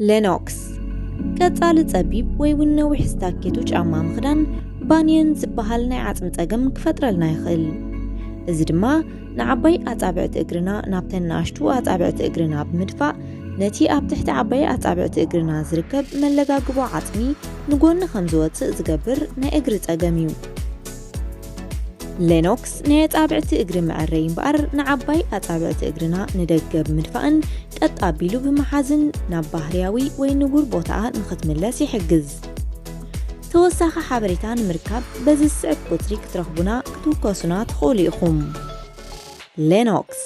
ሌኖክስ፣ ቀጻሊ ጸቢብ ወይ እውን ነዊሕ ስታኬቶ ጫማ ምኽዳን ባንየን ዝበሃል ናይ ዓጽሚ ጸገም ክፈጥረልና ይኽእል። እዚ ድማ ንዓባይ ኣጻብዕቲ እግርና ናብተን ንኣሽቱ ኣጻብዕቲ እግርና ብምድፋእ፣ ነቲ ኣብ ትሕቲ ዓባይ ኣጻብዕቲ እግርና ዝርከብ መለጋግቦ ዓጽሚ ንጎኒ ከም ዝወጽእ ዝገብር ናይ እግሪ ጸገም እዩ። ሌኖክስ ናይ ኣጻብዕቲ እግሪ መዐረዪ እምበኣር፣ ንዓባይ ኣጻብዕቲ እግርና ንደገ ብምድፋእን ቀጥ ኣቢሉ ብምሓዝን ናብ ባህርያዊ ወይ ንቡር ቦታኣ ንኽትምለስ ይሕግዝ። ተወሳኺ ሓበሬታ ንምርካብ በዚ ዝስዕብ ቁጽሪ ክትረኽቡና ክትውከሱና ትኽእሉ ኢኹም። ሌኖክስ።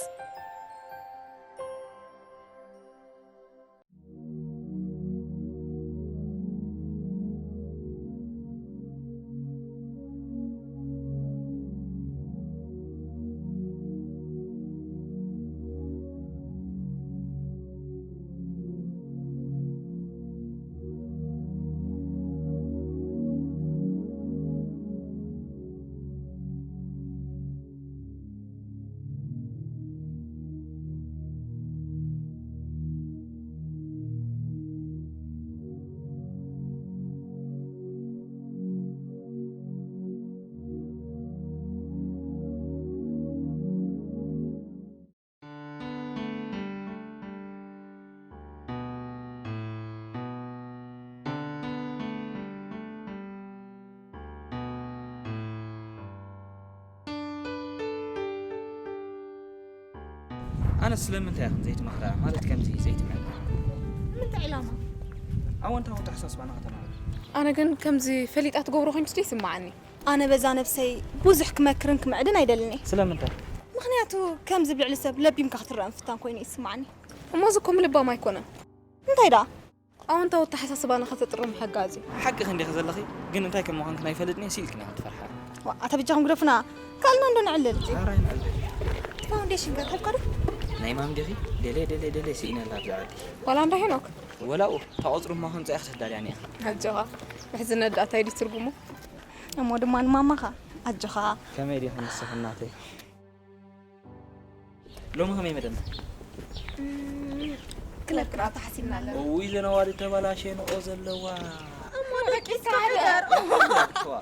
ኣነ ስለምንታይ ኢኹም ዘይትመኽራ? ማለት ከምዚ ዘይትምዕዳ? ምንታይ ዕላማ? ኣወንታዊ ኣተሓሳስባና ከተማዕብል። ኣነ ግን ከምዚ ፈሊጣ ትገብሮ ኮይንኩስ ይስምዓኒ። ኣነ በዛ ነብሰይ ብዙሕ ክመክርን ክምዕድን ኣይደልን እየ። ስለምንታይ? ምኽንያቱ ከምዚ ብልዕሊ ሰብ ለቢምካ ክትረአ ምፍታን ኮይኑ ይስምዓኒ። እሞ እዚ እኮ ምልባም ኣይኮነን። እንታይ ደኣ? ኣወንታዊ ኣተሓሳስባና ከተጥርም ምሕጋዝ እዩ። ሓቅኺ እንዲኺ ዘለኺ፣ ግን እንታይ ከም ምዃንክን ኣይፈልጥን እየ፣ ስኢልክን ኢኽን ትፈርሓ። ዋእ፣ ኣታ በጃኹም ግደፉና፣ ካልእና እንዶ ነዕልል። ኧረ ኣይንዕልል። ፋውንዴሽን ከ ትሕልካ ዶ? ናይ ማም ዲኺ? ደልየ፣ ደልየ፣ ደልየ ስኢነላ ኣብዚ ዓዲ። ዋላ እንዳ ሄኖክ? ወላ ኡ፣ እታ ቁጽሪ እሞ ከምጽኣ ክትዳልያ እኒኣ። ኣጆኻ፣ ምሕዝነት ደኣ እንታይ ድዩ ትርጉሙ? እሞ ድማ ንማማኻ፣ ኣጆኻ። ከመይ ዲኺ ንስኺ እናተይ? ሎሚ ከመይ መደና? እም፣ ክነክራ ተሓሲብና ኣለና። እውይ፣ ዘነዋሪ ተባላሸ ንኦ ዘለዋ። እሞ ደቂስካ ሕደር። ዋ።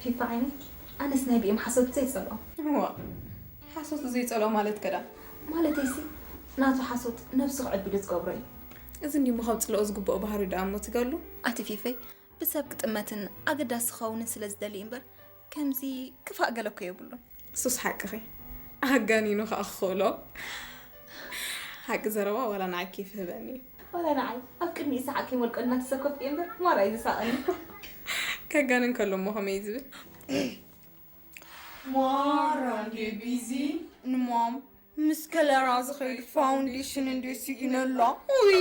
ፊፋ ዓይነይ፣ ኣነስ ናይ ቢኤም ሓሶት ዘይጸልኦ። እዋ፣ ሓሶት ዘይጸልኦ ማለት ከዳ? ማለተይሲ፣ ናቱ ሓሶት ነብሱ ክዕብድ ዝገብሮ እዩ። እዚ እንዲሞ ካብ ጽልኦ ዝግብኦ ባህሪ ደኣ እሞ ትገሉ። ኣቲ ፊፈይ፣ ብሰብ ክጥመትን ኣገዳሲ ክኸውንን ስለ ዝደሊ እምበር፣ ከምዚ ክፋእ ገለ እኮ የብሉን። እሱስ ሓቅኺ። ኣጋኒኑ ከኣ ክኽእሎ። ሓቂ ዘረባ ዋላ ንዓይ ኬፍ ይህበኒ እዩ። ዋላ ንዓይ ኣብ ቅድሚ ኢሰሓቅ ከይመልቀልና ተሰኮፍ እየ እምበር፣ ማራ እዩ ዝሳቐኒ። ከጋንን ከሎ እሞ ከመይ እዩ ዝብል? ማራ እንዴ ቢዚ ንማም ምስ ከለራ ዝኸይድ ፋውንዴሽን እንዴ ስኢነላ። ውይ።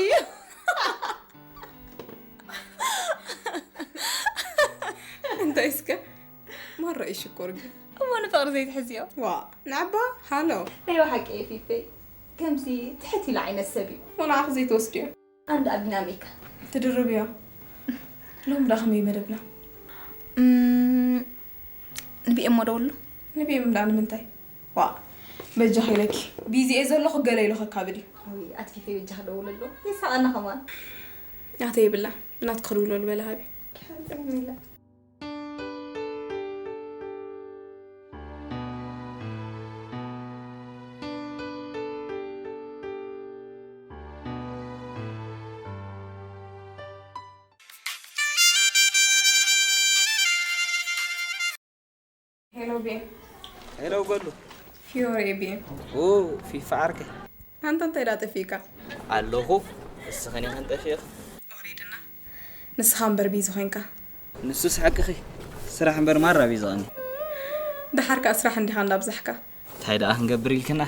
እንታይ እስከ? ማራ እዩ ሽኮር ግን። እሞ ንፍቕሪ ዘይትሕዝዮ? ዋ፣ ንዓባ፣ ሃሎ። ናይ ብሓቂ እየ ፊፈይ። ከምዚ ትሕት ኢሉ ዓይነት ሰብ እዩ። ወንዓኺ ዘይትወስድዮ? ኣንድ ኣቢና ሜካ። ትድርብዮ። ሎም ዳ ከመይ መደብና? እም፣ ንቢኤም ደውሉ። ንቢኤም ዳ ንምንታይ? ዋ፣ በጃኺ ኢለኪ። ቢዚ እየ ዘለኹ፣ ገለ ኢሉ ከካብድ እዩ። ኣዊ፣ ኣቲ ፊፈይ በጃኺ ደውለሉ። ይሳቐና ከማን። ናተይ ይብላ፣ ብናትኪ ክድውለሉ በለ ሃቢ። ከመይ ኢላ? ሄሎ ቤ። ሄሎ ጎሉ። ፊዮሬ ቤ። ኦ፣ ፊፋ ዓርከይ። ኣንታ እንታይ ደኣ ጠፊእካ? ኣለኹ። እስኽን ኢኽን ጠፊእኺ። ወሪድና። ንስኻ እምበር ቢዚ ኮይንካ። ንሱስ ሓቅኺ። ስራሕ እምበር ማራ ቢዚ ቐኒ። ደሓር ከኣ ስራሕ እንዲኻ እንዳብዛሕካ። እንታይ ደኣ ክንገብር ኢልክና?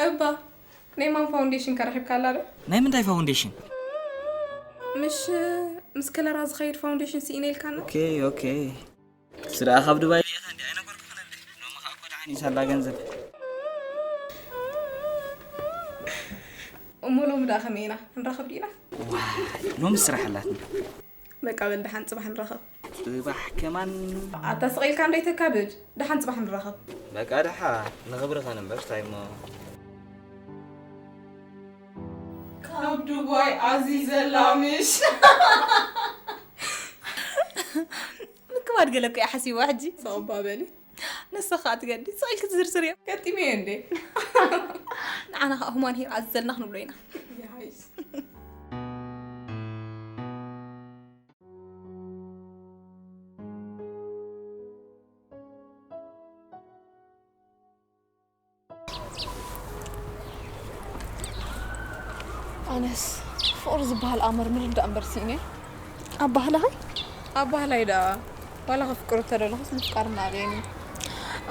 እባ ናይ ማን ፋውንዴሽን ከረኺብካ ኣላ ዶ? ናይ ምንታይ ፋውንዴሽን? ምሽ ምስ ከለራ ዝኸይድ ፋውንዴሽን ስኢነ ኢልካና? ኦኬ ኦኬ። ስራ ካብ ዱባይ ሊእኻ እንዲ ኣይነበርኩ ክነብደ ሎሚ ከዓ እኮ ደሓን ይሳላ ገንዘብ። እሞ ሎሚ ደኣ ከመይ ኢና ክንራኸብ ዲና? ሎሚ ስራሕ ኣላትና። በቃ በል ደሓን ጽባሕ ንራኸብ። ጽባሕ ከማን። ኣታ ስቕ ኢልካ እንዶ ይተካብድ። ደሓን ጽባሕ ንራኸብ። በቃ ደሓ ንኽብሪ ኸንምበር ታይ እሞ። ካብ ዱባይ ኣዚዘላ ምሽ። ምክባድ ገለ እኮ እያ ሓሲብዋ ሕጂ። ሰቕባ በሊ። ንስኻ ትገዲ ስቕ ኢልኪ ትዝርዝር እዮም። ገጢመዮ እንዴ? ንዓና ከዓ ሁማን ሄር ኣዘልና ክንብሎ ኢና። ኣነስ ፍቕሪ ዝበሃል ኣመር ምርዳእ እምበር ስኢነ። ኣባህላኸይ ኣባህላይ ደኣ ዋላ ከፍቅሩ ተደለኹስ ምፍቃር እናበየኒ።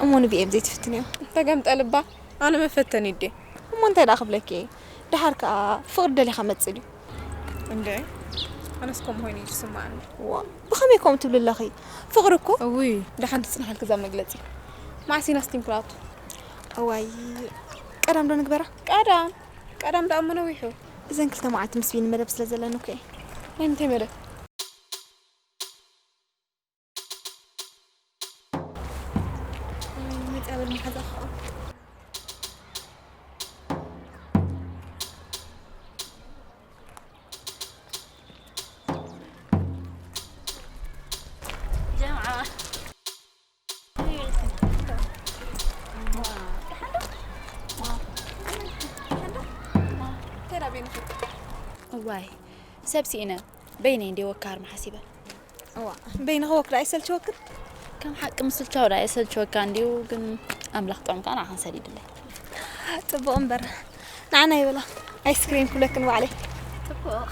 እሞ ንብኤም ዘይትፍትንዮ? ተገምጠ ልባ ኣነ መፈተኒ ድየ? እሞ እንታይ ደኣ ክብለኪ እየ? ደሓር ከኣ ፍቕሪ ደሊኻ መጽእ ድዩ? እንደ ኣነስ ከምኡ ኮይኑ እዩ ዝስማዓኒ። ዋ ብኸመይ ከምኡ ትብሊ ኣለኺ? ፍቕሪ እኮ እውይ ደሓን ትጽንሓልኪ እዛ መግለጺ። መዓስ ኢና ስቲም ክነኣቱ? እዋይ ቀዳም ዶ ንግበራ? ቀዳም ቀዳም ደኣ እሞ ነዊሑ። እዘን ክልተ መዓልቲ ምስ ቢኒ መደብ ስለ ዘለኒ እኮ እየ። ናይ ምንታይ መደብ? እዋይ ሰብ ስኢነ በይነይ እንዴ ወካር መሓሲበ እዋ በይንኻ ወክ ደኣ ይሰልችወክን? ከም ሓቂ ምስልቻው ደኣ የሰልችወካ እንድዩ፣ ግን ኣምላኽ ጥዑም ከኣ ንዓኽን ሰዲድለይ። ጽቡቕ እምበር ንዓና ይበላ ኣይስክሬም ክብለክን ባዕለይ። ጽቡቕ።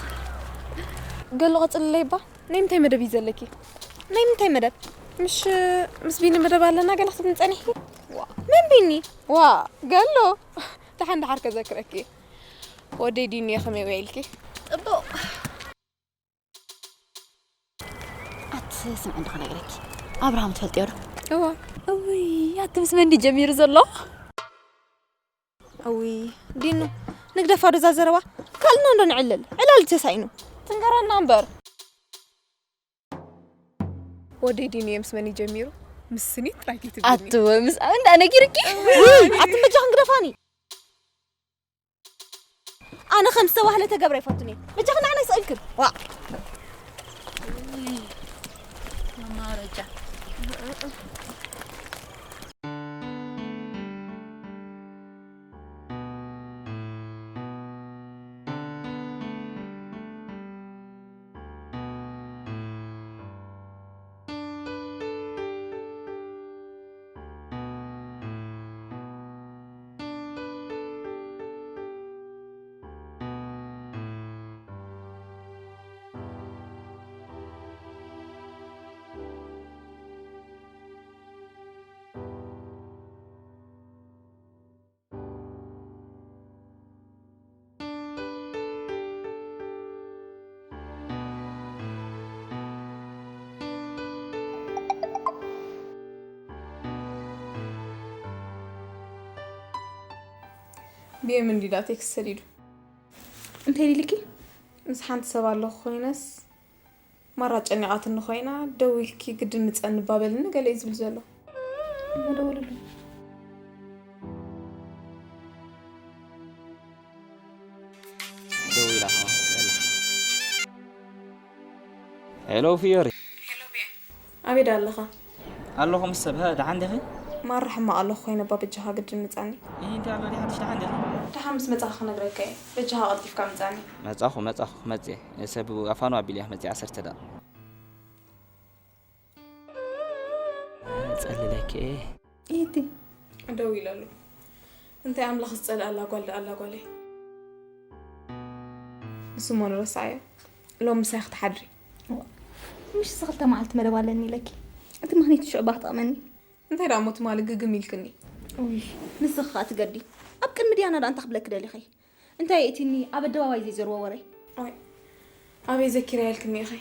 ገሉ ቀጽልለይ እባ ናይ ምንታይ መደብ እዩ ዘለኪ? ናይ ምንታይ መደብ? ምሽ ምስ ቢኒ መደብ ኣለና ገለ ክትብልኒ ጸኒሕኪ? ዋ መን ቢኒ? ዋ ገሉ ደሓን ደሓር ከዘክረኪ ወደይ ዲኒ እየ ከመይ ውዒልኪ? ጽቡቕ። ኣቲ ስምዒ እንዶ ክነግረኪ ኣብርሃም ትፈልጥዮ ዶ? እዋ። እውይ ኣቲ ምስ መን ድዩ ጀሚሩ ዘሎ? እውይ ዲኑ ንግደፋ ዶ እዛ ዘረባ ካልእና እንዶ ንዕልል ዕላል ተሳኢኑ ትንገረና እምበር ወደይ ዲኑ እየ ምስ መን እዩ ጀሚሩ ምስ ስኒት ጥራይ ከይትብልኒ ኣቲ ወይ ምስ ኣበን ደኣ ነጊርኪ ኣቲ በጃኽን ግደፋኒ ኣነ ከም ዝተባህለ ተገብረ ይፈቱን እየ በጃኽን ንዓና ይስቕልክን ዋ መማረጃ ብየመን ዲዳ ቴክስት ሰዲዱ እንታይ ኢልኪ? ምስ ሓንቲ ሰብ ኣለኹ ኮይነስ ማራ ጨኒቓትኒ ኮይና ደው ኢልኪ ግድን ምጸኒ እባ በልኒ ገለ እዩ ዝብል ዘሎ። እሞ ደውልሉ። ደው ኢላ ኸዓ። ሄሎ ፍዮሪ። ኣበይ ደኣ ኣለኻ? ኣለኹ ምስ ሰብ። ደሓን ዲኺ? ማራ ሕማቕ ኣለኹ ኮይነ እባ በጃኻ ግድን ምጻኒ። ኢሂ እንታይ ኣሎ ዲኻ? ምሽ ደሓን ዲኺ? ደሓን ምስ መጻኹ ክነግረካ እየ። በጃኻ ቀልጢፍካ ምጻኒ። መጻኹ መጻኹ ክመጽእ እየ። ሰብ ኣፋኑ ኣቢለያ ክመጽእ እየ ዓሰርተ ደቒቕ። ጸልለኪ እየ። ኢሂ ደው ኢለሉ። እንታይ ኣምላኽ ዝጸልኣላ ጓል ደኣ ኣላ ጓለይ። ንሱ እሞ ንረስዓዮ። ሎም ምሳይ ክትሓድሪ። ምሽ እዚ ክልተ መዓልቲ መደብ ኣለኒ ኢለኪ። እቲ ምኽኒት ሽዑ እባ ክጠቕመኒ። እንታይ ደኣ እሞ ትማሊ ግግም ኢልክኒ። ኡይ ንስኺ ከኣ ትገዲ። ኣብ ቅድሚ ዲያና ደኣ እንታይ ክብለኪ ደሊኺ? እንታይ የእቲኒ ኣብ ኣደባባይ ዘይዘርቦ ወረ? ኣይ፣ ኣበይ ዘኪረ ያልክኒ ኢኺ?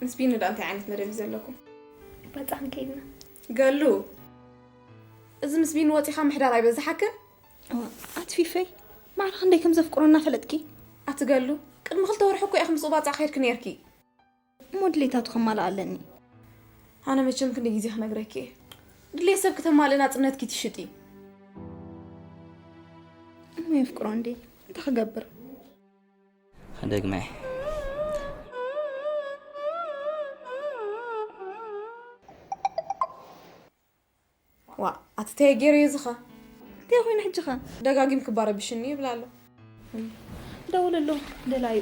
ምስ ቢኒ ደኣ እንታይ ዓይነት መደብ እዩ ዘለኩም? ባጻ ክንከይድና። ገሉ፣ እዚ ምስ ቢኒ ወጺኻ ምሕዳር ኣይበዝሓክን? እዋ፣ ኣቲ ፊፈይ፣ ማዕረ ክንደይ ከም ዘፍቅሮ እናፈለጥኪ። ኣቲ ገሉ፣ ቅድሚ ክልተ ወርሒ እኮ ኢኺ ምስኡ ባጻ ከይድኪ ነይርኪ። እሞ ድሌታቱ ከማልእ ኣለኒ። ኣነ መቸም ክንደይ ግዜ ክነግረኪ እየ። ድሌት ሰብ ክተማልእ ናጽነትኪ ትሽጢ። እሞ የፍቅሮ እንዴ? እንታይ ክገብር? ክደግመ እየ። ዋ፣ ኣቲ ተየ ገይሩ እዩ ዝኸ? እንታይ ኮይኑ ሕጂ ኸ? ደጋጊም ክባረብሽኒ ይብል ኣሎ። ደውለሉ፣ ደላዩ።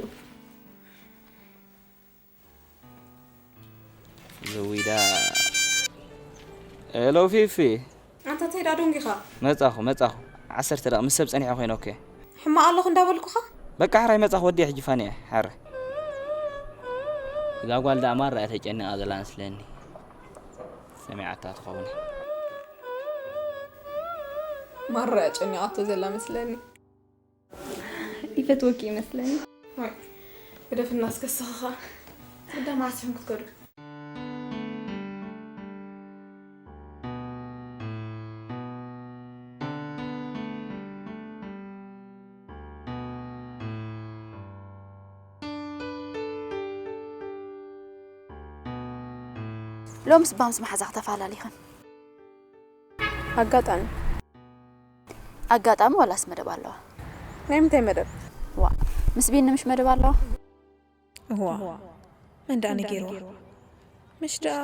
ዘዊዳ። ሄሎ ፊፊ። ኣንታ ተይ ዳዶንጊኻ? መጻኹ፣ መጻኹ። ዓሰርተ ደቂቕ ምስ ሰብ ጸኒሐ ኮይነ፣ ኦኬ። ሕማቕ ኣለኹ እንዳበልኩኻ? በቃ ሕራይ መጻኹ፣ ወዲየ ሕጂ ፋንየ፣ ሕራይ። እዛ ጓል ደኣ ማራ እያ ተጨኒቓ ዘላ መስለኒ። ሰሚዓታ ትኸውን። ማራ እያ ጨኒቓቶ ዘላ መስለኒ። ይፈትወኪ ይመስለኒ። ዋይ፣ ግደፍና እስከ ስኽኻ። ትብዳ መዓስ ኢኹም ክትከዱ? ሎምስ ባምስ መሓዛ ክተፈላለይኽን? ኣጋጣሚ። ኣጋጣሚ ዋላስ መደብ ኣለዋ? ናይ ምንታይ መደብ? ዋ፣ ምስ ቢኒ ምሽ መደብ ኣለዋ? እዋ፣ መን ደኣ ነጊርዋ? ምሽ ደኣ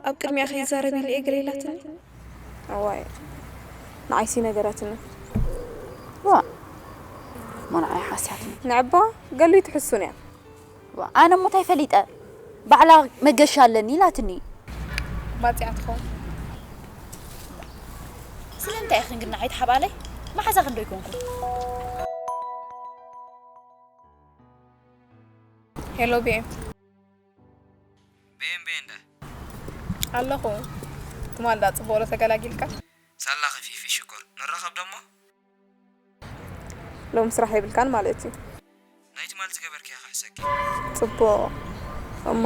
ኣብ ቅድሚኣ ከይዛረብ ኢለ እየ ገለ ኢላትኒ። እዋይ፣ ንዓይሲ ነገራትኒ። ዋ፣ እሞ ንዓይ ሓስያትኒ። ንዕባ ገሉ ትሕሱን እያ። ዋ፣ ኣነ እሞ እንታይ ፈሊጠ? ባዕላ መገሻ ኣለኒ ኢላትኒ። ባጽያ ትኸውን። ስለምንታይ ኢኽን ግን ንዓይ ትሓባለይ? መሓዛኽን ዶ ኣይኮንኩን? ሄሎ ቤም። ቤም፣ ቤም እንዳ ኣለኹ። ትማል ዳ ጽቡቕ ዶ ተገላጊልካ? ሳላ ኸፊፊ ሽኮር። ንራኸብ ደሞ? ሎም ስራሕ የብልካን ማለት እዩ። ናይ ትማል ዝገበርክያ ክሕሰኪ። ጽቡቕ። እሞ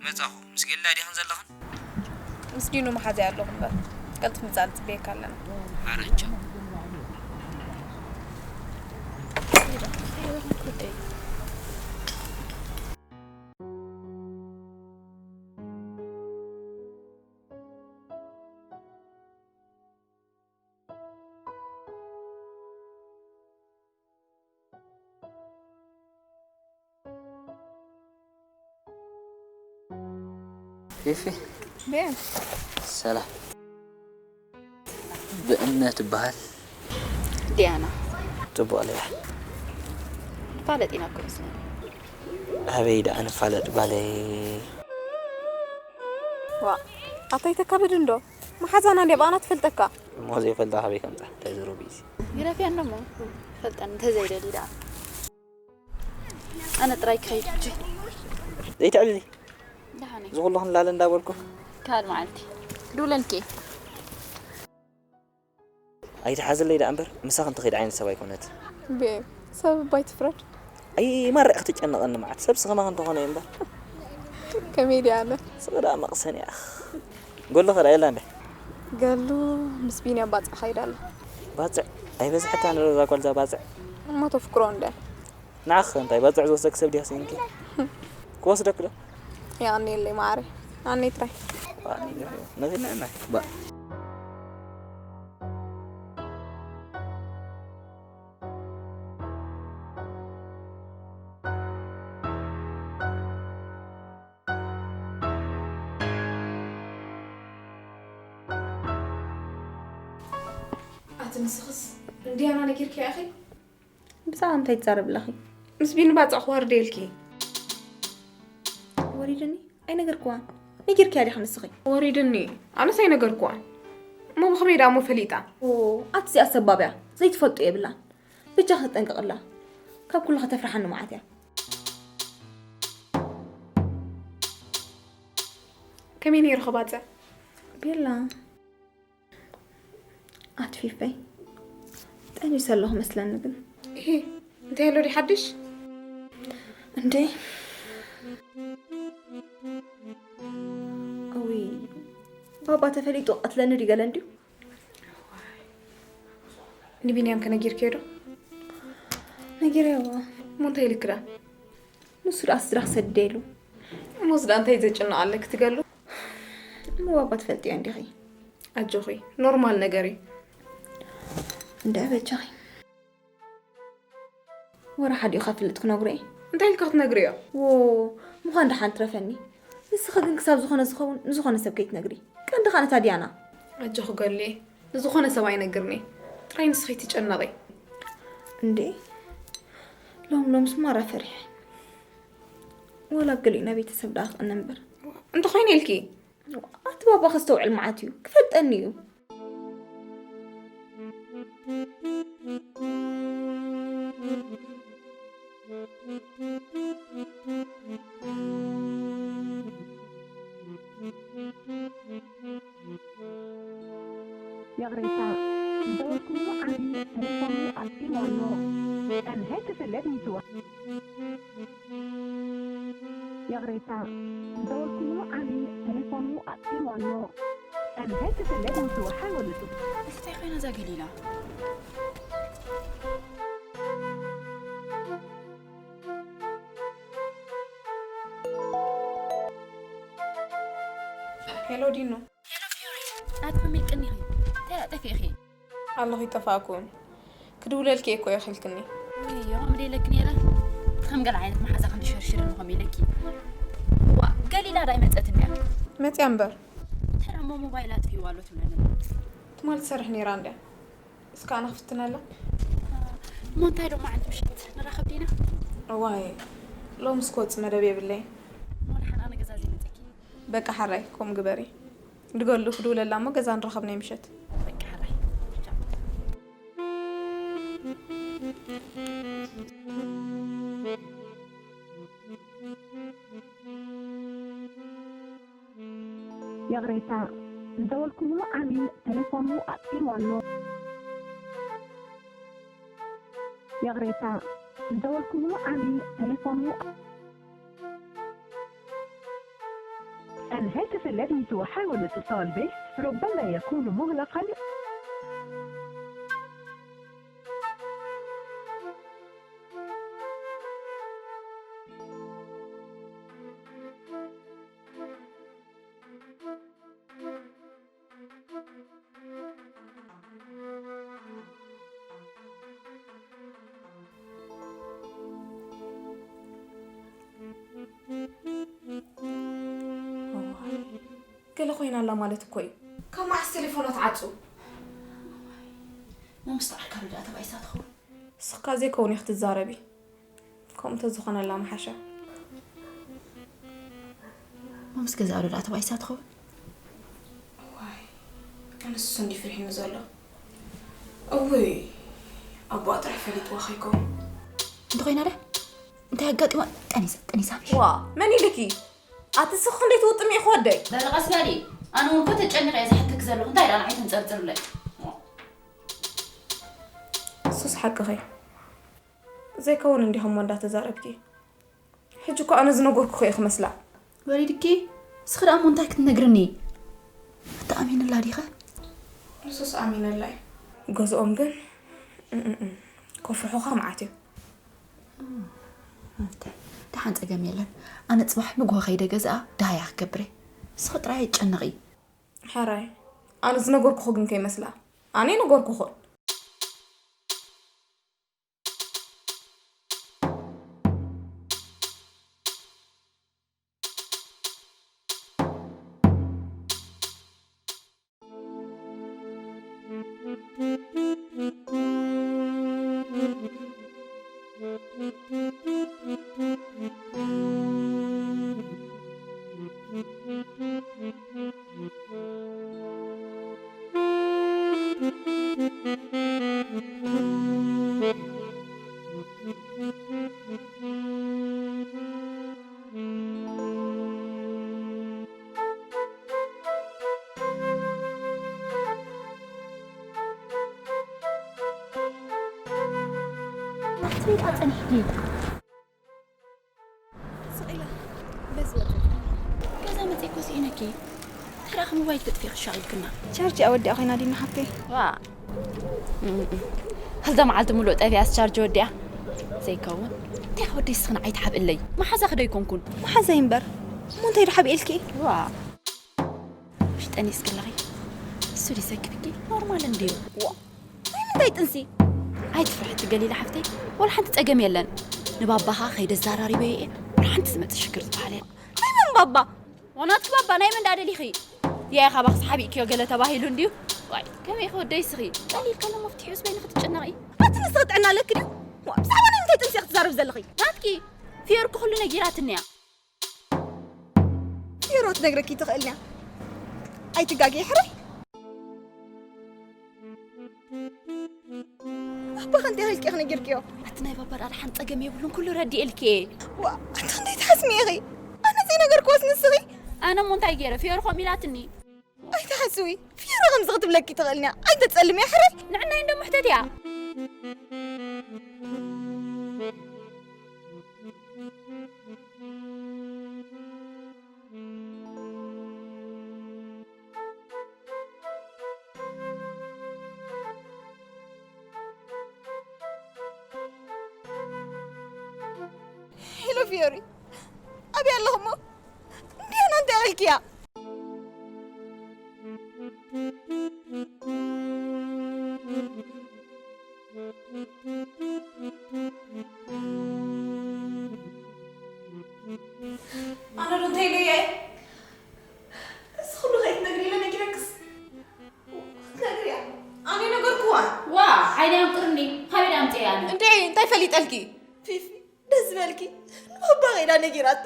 መጻኹ፣ ምስ ጌልዳ ዲኽን ዘለኽን? ምስ ዲኑ መሓዛይ ኣለኹ እምበር። ቀልጥፍ ምጻእ ንጽበየካ ኣለና። ኣረቻ። ፊፊ። ቤም። ሰላም። ብእምነት ትበሃል። ዲያና። ጽቡቕ ለያ። ንፋለጥ ኢና እኮ መስለኒ። ኣበይ ደኣ ንፋለጥ ጓለይ? ዋ፣ ኣታ ይተካብድ እንዶ? መሓዛና እንድያ ብኣና ትፈልጠካ። እሞ ዘይፈልጣ ካበይ ከምጻ? እንታይ ዝሩብ እዩ እዚ? ግረፍያ እንዶ እሞ። ፈልጠን እንተዘይደሊ ደኣ። ኣነ ጥራይ ክኸይድ ሕጂ። ዘይትዕልሊ። ደሓነይ። እዚ ኩሉ ክንላለ እንዳበልኩ። ካልእ መዓልቲ። ድውለልኪ። ኣይትሓዝለይ ደኣ እምበር፣ ምሳኺ እንትኸይድ ዓይነት ሰብ ኣይኮነት። ቤብ፣ ሰብ እባ ኣይትፍረድ። ኣይ፣ ማራ ኢኺ ትጨንቐኒ መዓት። ሰብ ስኽማ እንተኾነ እዩ እምበር። ከመይ ድያ ኣነ? ስቕ ደኣ መቕሰን እያ። ጎሎ ኸዳ የላ እንደ? ገሉ ምስ ቢንያም ባጽዕ ኸይዳ ኣላ። ባጽዕ? ኣይበዝሐታን ዶ እዛ ጓል እዛ ባጽዕ? እሞ ተፍቅሮ እንደ? ንዓኺ እንታይ ባጽዕ ዝወስደኪ ሰብ ድያ ስኢንኪ? ክወስደኪ ዶ? የቐንየለይ ማዓረይ። ኣነይ ጥራይ። ነኺና ኢና። ባ- ኣቲ ንስኽስ ንዲያና ነጊርክያ ኢኺ? ብዛዕባ እንታይ ትዛረቢ ኣለኺ? ምስ ቢኒ ባጽዕ ክወርድ ኢልኪ። ወሪድኒ? ኣይነገርክዋን። ነጊርክያ ዲኺ ንስኺ? ወሪድኒ። ኣነስ ኣይነገርክዋን። እሞ ብኸመይ ደኣ እሞ ፈሊጣ? ኦ፣ ኣቲ እዚኣ ሰባብ እያ። ዘይትፈልጦ የብላን። ብጃኺ ተጠንቀቕላ። ካብ ኩሉ ከተፍርሓኒ መዓት እያ። ከመይ ነይሩ ኸ ባጽዕ? ቤላ። ኣትፊፈይ፣ ጠኒሰ ኣለኹ መስለኒ። ግን እሂ፣ እንታይ ኣሎ ድዩ ሓድሽ? እንዴ፣ እዊ፣ ባባ ተፈሊጡ ቀትለኒ ድዩ ገለ እንድዩ? ንቢንያም ከነጊርክዮ ዶ? ነጊረዎ። እሞ እንታይ ኢልክ ደኣ? ንሱ ደኣ ስድራ ክሰድደ ኢሉ። እሞስ ደኣ እንታይ ዘጭንቕ ኣለክ ትገሉ? እሞ ባባ ትፈልጥዮ እንዲኺ። ኣጆኺ፣ ኖርማል ነገር እዩ። እንደ በጃኺ፣ ወረ ሓዲኡ ከፍልጥ ክነግሮ እየ። እንታይ ኢልካ ክትነግርዮ? ዎ፣ ምዃን ደሓን ትረፈኒ። ንስኺ ግን ክሳብ ዝኾነ ዝኸውን ንዝኾነ ሰብ ከይትነግሪ። ቀንዲ ኸኣ ነታ ዲያና። ኣጆኺ ገሉየ፣ ንዝኾነ ሰብ ኣይነግርኒ። ጥራይ ንስኺ ትጨነቒ። እንዴ፣ ሎም ሎምስ ማራ ፈሪሐ። ወላ ገሊኡ ናብ ቤተሰብ ደኣ ክቕነ እምበር። እንተኾይነ ኢልኪ? ኣቲ ባባ ከስተውዕል መዓት እዩ፣ ክፈልጠኒ እዩ። ይቕሬታ፣ ዝደወልኩሉ ዓሊ ተሌፎኑ ኣጥፊእዎ ኣሎ። الهاتف الذي توا- ይቕሬታ፣ ዝደወልኩሉ ዓሊ ተሌፎኑ ኣጥፊእዎ ኣሎ። الهاتف الذي تحاول اتصال- እንታይ ኮይና እዛ ገሊላ? ሄሎ ዲኖ። ኣቲ ከመይ ቀኒኺ? እንታይ ደኣ ጠፊእኺ? ኣለኹ ይጠፋእኩን። ክድውለልኪ እኮ የኽልክኒ። ወይ ዮሃም ደለክ ነይረ። ከም ገለ ዓይነት መሓዛ ክንዲ ሸርሽር ንኸም ኢለኪ። ዋ፣ ገሊላ ዳይ መጸት እንድያ። መጽያ እምበር። ተራ እሞ ሞባይል ኣጥፊእዋ ኣሎ ትብለኒ። ትማል ትሰርሕ ነይራ እንድያ። እስከ ኣነ ክፍትነላ። እሞ እንታይ ዶ መዓልቲ ምሸት ንራኸብ ዲና? እዋይ፣ ሎምስ ክወጽእ መደብ የብለይ። እሞ ደሓን ኣነ ገዛ ዘይመጸኪ። በቃ ሓራይ፣ ከምኡ ግበሪ። ድገሉ ክድውለላ እሞ ገዛ ንራኸብ ናይ ምሸት። በቃ ሓራይ። ቻው። ይቕሬታ፣ ዝደወልኩሉ ዓሊ ተሌፎኑ ኣጥፊእዎ ኣሎ። ይቕሬታ፣ ዝደወልኩሉ ዓሊ ተሌፎኑ الهاتف الذي تحاول الاتصال به ربما يكون مغلقا. ገለ ኮይና ኣላ ማለት እኮ እዩ። ካብ መዓስ ቴሌፎና ትዓጹ? ሞምስ ተዓርካሉ ደኣ ተባኢሳ ትኸውን። እስኻ ዘይከውን ኢኺ ትዛረቢ። ከምኡ ተዝኾነላ ምሓሻ። ሞምስ ገዛ ኣሎ ደኣ ተባኢሳ ትኸውን። ዋይ፣ ኣነስ እሱ እንዲ ፍርሒኒ ዘሎ። እውይ፣ ኣቦኣ ጥራሕ ፈሊጥዋ ከይከውን። እንተኾይና ደ እንታይ ኣጋጢማ? ጠኒሳ ጠኒሳ። ዋ፣ መን ኢልኪ? ኣቲ ስኽ ክንደይ ትውጥሚ ኢኺ ወደይ? በሊ ቀስ በሊ። ኣነ እውን እኮ ተጨኒቐ እየ ዝሓተኪ ዘለኹ። እንታይ ደኣ ንዓይ ተንጸርጽርለይ? እሱስ ሓቅኺ። ዘይከውን እንዲኹም እሞ እንዳተዛረብኪ። ሕጂ እኮ ኣነ ዝነገርኩኺ እየ ክመስላ። ወሪድኪ? እስኺ ደኣ እሞ እንታይ ክትነግርኒ? ኣቲ ኣሚንላ ዲኸ? ንሱስ ኣሚነላ እዩ። ገዝኦም ግን እም፣ እም፣ እም፣ ከፍርሑኻ መዓት እዩ። ኣቲ ደሓን ጸገም የለን። ኣነ ጽባሕ ምግቢ ከይደ ገዝኣ ደሃያ ክገብር እየ። እስኺ ጥራይ ኣይትጨነቒ። ሕራይ፣ ኣነ ዝነገርኩኺ ግን ከይመስላ። ኣነ ኣይነገርኩኽን። ጸኒሕኪ? ስቕ ኢለ በዚ ወጥት ገዛ መጺእኮ ስኢነኪ። ተራኺ ሞባይል ተጥፊእኺ ሻቒልክና። ቻርጅ ኣወዲኣ ኮይና ዲና ሓፍተይ። ዋ። እም፣ እም። ክልተ መዓልቲ ሙሉእ ጠፊኣስ ቻርጅ ወዲኣ። ዘይከውን። እንታይ ወደይ ስኽን ዓይትሓብእለይ። መሓዛኺ ዶ ኣይኮንኩን? መሓዛይ እምበር። እሞ እንታይ ዶ ሓቢኤልኪ? ዋ። ውሽጠን ይስቅለኺ። እሱ ዲሰክፍኪ ኖርማል እንድዩ። ዋ። ናይ ምንታይ ጥንሲ? ኣይትፍርሒ ትገሊላ ሓፍተይ። ወላ ሓንቲ ጸገም የለን። ንባባኻ ከይደ ዛራሪበዮ እየ። ወላ ሓንቲ ዝመጽእ ሽግር ዝበሃል የለን። ናይ መን ባባ? ወናትኪ ባባ ናይ መን ደኣ ደሊኺ? ያይ ካባኽስ ሓቢእክዮ ገለ ተባሂሉ እንድዩ። ዋይ፣ ከመይ ክወደይ ስኺ? ቀሊል ከሎ መፍትሒኡስ በይንኺ ትጭነቒ። ኣቲ ንስኺ ጥዕና ኣለኪ ድዩ? ዋ፣ ብዛዕባ ናይ ምንታይ ጥንሲ ኢኺ ትዛረቢ ዘለኺ? ናትኪ፣ ፊዮርኪ ኩሉ ነጊራትኒ እያ። ፊዮሮ ትነግረኪ ትኽእል እያ። ኣይትጋጊ ሕራይ። ኣባኻ እንታይ ኢልኪ ኢኺ ነጊርክዮ? ኣቲ ናይ ባባ ደኣ ደሓን ጸገም የብሉን፣ ኩሉ ረዲኤልኪ እየ። ዋ፣ ኣቲ ክንደይ ትሓስሚ ኢኺ? ኣነ ዘይነገርክዎስ ንስኺ? ኣነ እሞ እንታይ ገይረ? ፊዮሮ ከምኡ ኢላትኒ። ኣይትሓስዊ። ፊዮሮ ከምዚ ክትብለኪ ትኽእል እያ። ኣይተጸልምያ ሕራይ። ንዕናይ እንዶ ምሕተት እያ። ሄሎ ፊዮሪ፣ ኣበይ ኣለኹ እሞ? እንዲያና እንታይ ኢልክያ? ኣነ ዶ እንታይ ኢለያ እየ? እዚ ኩሉ ከይትነግሪ ኢለ ነጊረክስ ክትነግርያ። ኣነ ነገርክዋ። ዋ፣ ዓይነይ ኣምጥርኒ። ካበይ ደኣ ኣምፅኤ ኣነ? እንዴ፣ እንታይ ፈሊጠልኪ? ፊፊ፣ ደስ ዝበልኪ። ንባባ ከይዳ ነጊራቶ።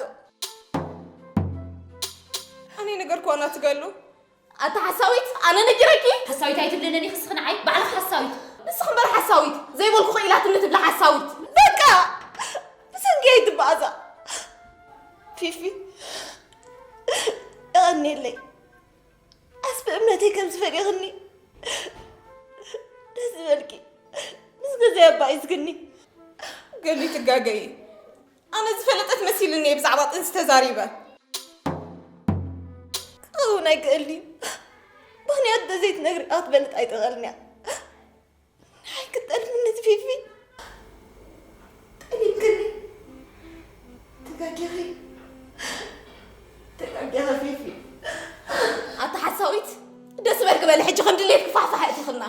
ኣነ ነገርክዋ ናትገሉ። ኣታ ሓሳዊት፣ ኣነ ነጊረኪ? ሓሳዊት ኣይትብልንን ኢኺ እስኺ ንዓይ፣ ባዕልኺ ሓሳዊት። ንስኺ እምበር ሓሳዊት፣ ዘይበልኩ ኢላትኒ ትብላ ሓሳዊት። በቃ! ብሰንኪ ኣይትበኣዛ። ፊፊ፣ የቐንየለይ። ኣስ ብእምነተይ ከም ዝፈለኽኒ ደስ ዝበልኪ። ምስ ገዛይ ኣባኢዝግኒ። ገሊ ትጋገዪ። ኣነ ዝፈለጠት መሲልኒ እየ ብዛዕባ ጥንሲ ተዛሪበ። ክኸውን ኣይክእልን እዩ። ምኽንያቱ እንተዘይትነግሪ ክትፈልጥ ኣይትኽእልን እያ። ንዓይ ክትጠልምኒ ፊፊ። ጠሊምክኒ። ተጋጊኺ። ተጋጊኺ ፊፊ። ኣታ ሓሳዊት፣ ደስ በልኪ በሊ ሕጂ ከም ድሌትኪ ፋሕፋሕ እትኽና።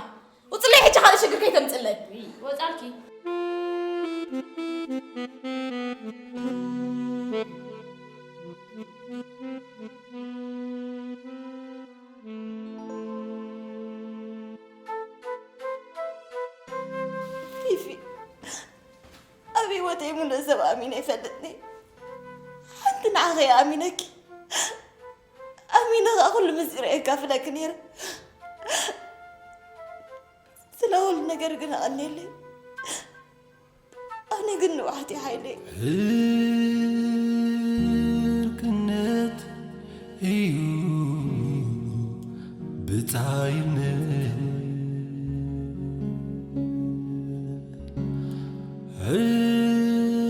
ውፅለይ ሕጂ ካልእ ሽግር ከይተምፅለይ። ውይ፣ ወፃልኪ። ፊፊ፣ ኣብ ህይወተይ ሙሉእ ሰብ ኣሚነ ይፈልጥኒ። ሓንቲ ንዓኺ እየ ኣሚነኪ። ኣሚነ ኸኣ ኩሉ ምስጢረይ የካፍለኪ ነይረ። ስለ ኩሉ ነገር ግን ኣቐንየለይ። ኣነ ግን ንውሓት እየ ሓይለይ። ህርክነት እዩ ብጻይነት።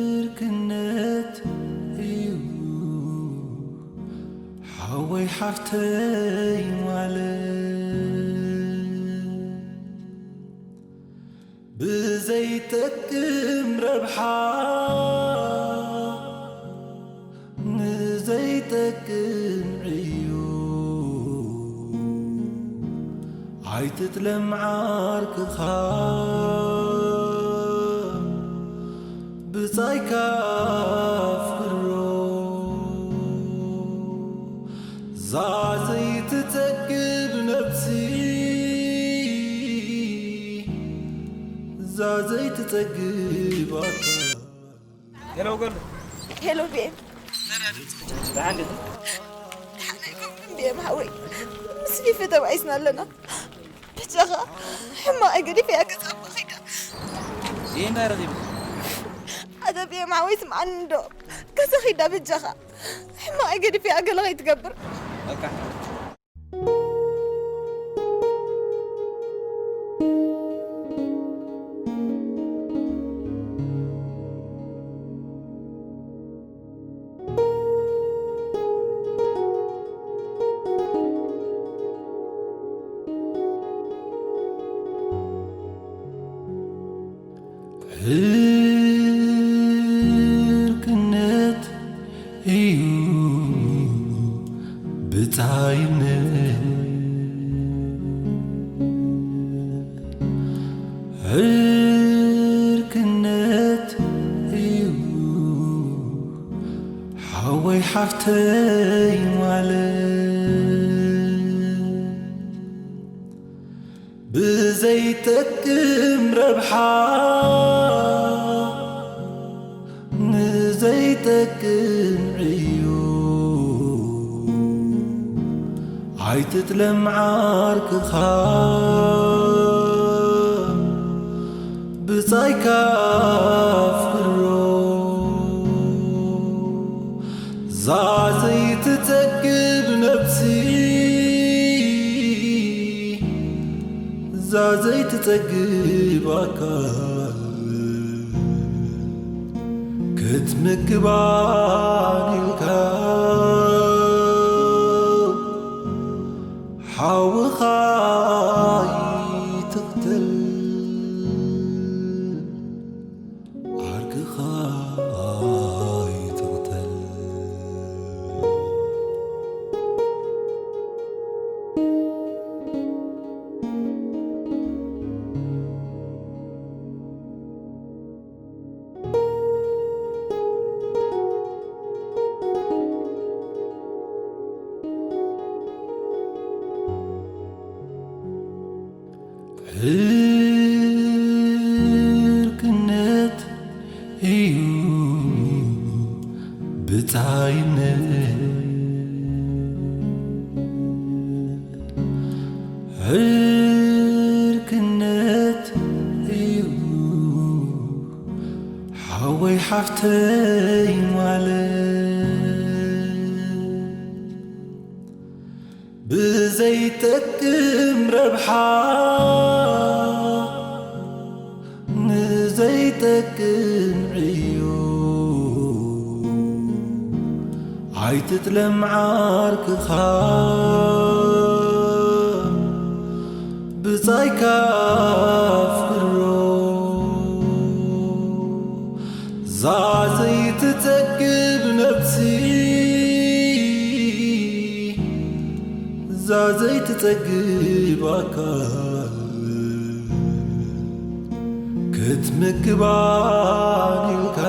ህርክነት እዩ ሓወይ ሓፍተይ ማለት። ብዘይጠቅም ረብሓ ንዘይጠቅም ዕዮ ኣይትጥለም ዓርክኻ ብጻይካ ኣፍቅሮ። እዛ ዘይትጸግብ ነብሲ፣ እዛ ዘይትጸግብ ኣካል። ሄሎ ገሉ። ሄሎ ቢኤም። ደሓን ዲኺ? ደሓን ኣይኮንኩን ቢኤም ሓወይ። ምስ ፊፊ ተባኢስና ኣለና። ብጃኻ ሕማቕ ገዲፈያ ገዛ እሞ ኸይዳ። ይህ እንታይ ረኺቡ? ኣታ ቢኤም ሓወይ ስምዓኒ እንዶ። ገዛ ኸይዳ ብጃኻ። ሕማቕ ገዲፈያ ገለ ኸይትገብር። በቃ። ጻይነት ዕርክነት እዩ ሓወይ ሓፍተይ ማለት ብዘይጠቅም ረብሓ ንዘይጠቅም ዕዮ ኣይትጥለም ዓርክኻ ብጻይካ ፍሮ ዛ ዘይትጸግብ ነብሲ ዛ ዘይትጸግብ ኣካል ክትምግባን ኢልካ ሓውኻ ይትኽተል ዓርክኻ ይትኽተል። ዕርክነት እዩ ብጻይነት ዕርክነት እዩ ሓወይ ሓፍተይ ማለት ብዘይጠቅም ረብሓ ንዘይጠቅም ዕዮ ኣይትጥለም ዓርክኻ ብጻይካ ፍሮ ዛ ዘይትጸግብ ነብሲ ዛ ዘይትጸግብ ኣካል ክትምግባን ኢልካ